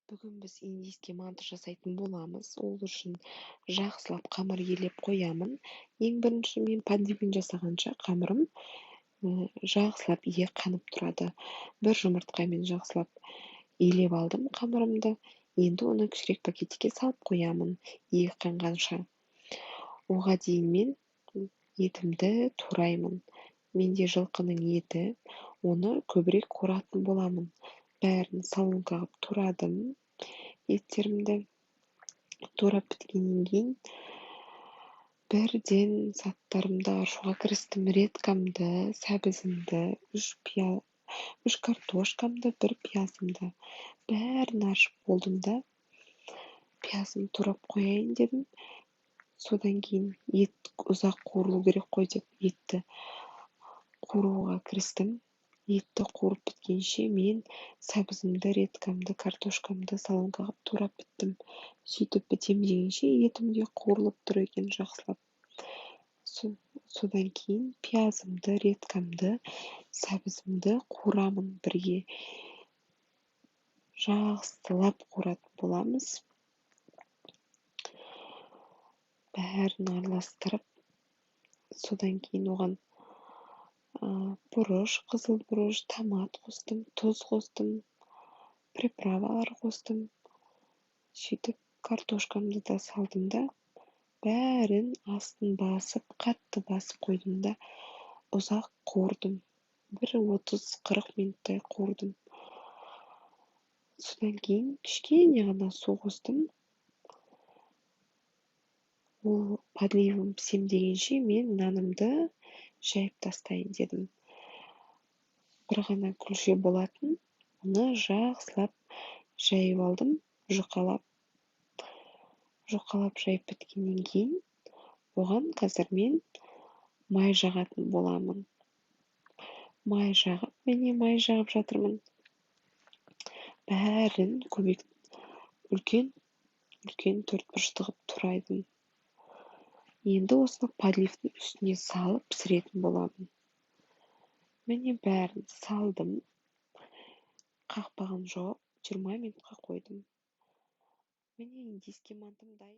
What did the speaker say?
Бүгін біз индийский манты жасайтын боламыз. Ол үшін жақсылап қамыр илеп қоямын. Ең бірінші мен подливін жасағанша қамырым жақсылап қанып тұрады. Бір жұмыртқамен жақсылап илеп алдым қамырымды. Енді оны кішірек пакетикке салып қоямын қанғанша. Оға дейін мен етімді тураймын. Менде жылқының еті, оны көбірек қуыратын боламын. Бәрін солонка қылып турадым еттерімді. Турап біткеннен кейін бірден заттарымды аршуға кірістім. Редькамды, сәбізімді, үш картошкамды, бір пиязымды бәрін аршып болдым да, пиязымды турап қояйын дедім. Содан кейін ет ұзақ қуырылу керек қой деп етті қуыруға кірістім. Етті қуырып біткенше мен сәбізімді, редькамды, картошкамды солонка қылып турап біттім. Сөйтіп бітем дегенше етім де қуырылып тұр екен жақсылап. Содан кейін пиязымды, редькамды, сәбізімді қуырамын бірге. Жақсылап қуыратын боламыз. Бәрін араластырып, содан кейін оған бұрыш, қызыл бұрыш, томат қостым, тұз қостым, приправалар қостым. Сөйтіп картошкамды да салдым да, бәрін астын басып, қатты басып қойдым да, ұзақ қуырдым. Бір 30-40 минуттай қуырдым. Содан кейін кішкене ғана су қостым. Ол подливым пісем дегенше мен нанымды жайып тастайын дедім. Бір ғана күлше болатын, оны жақсылап жайып алдым, жұқалап. Жұқалап жайып біткеннен кейін оған қазір мен май жағатын боламын. Май жағып, міне май жағып жатырмын. Бәрін көбек үлкен үлкен төртбұрышты қылып турайдым. Енді осыны подливтің үстіне салып пісіретін боламын. Міне бәрін салдым. Қақпағын жауып 20 минутқа қойдым. Міне индийский мантым дайын.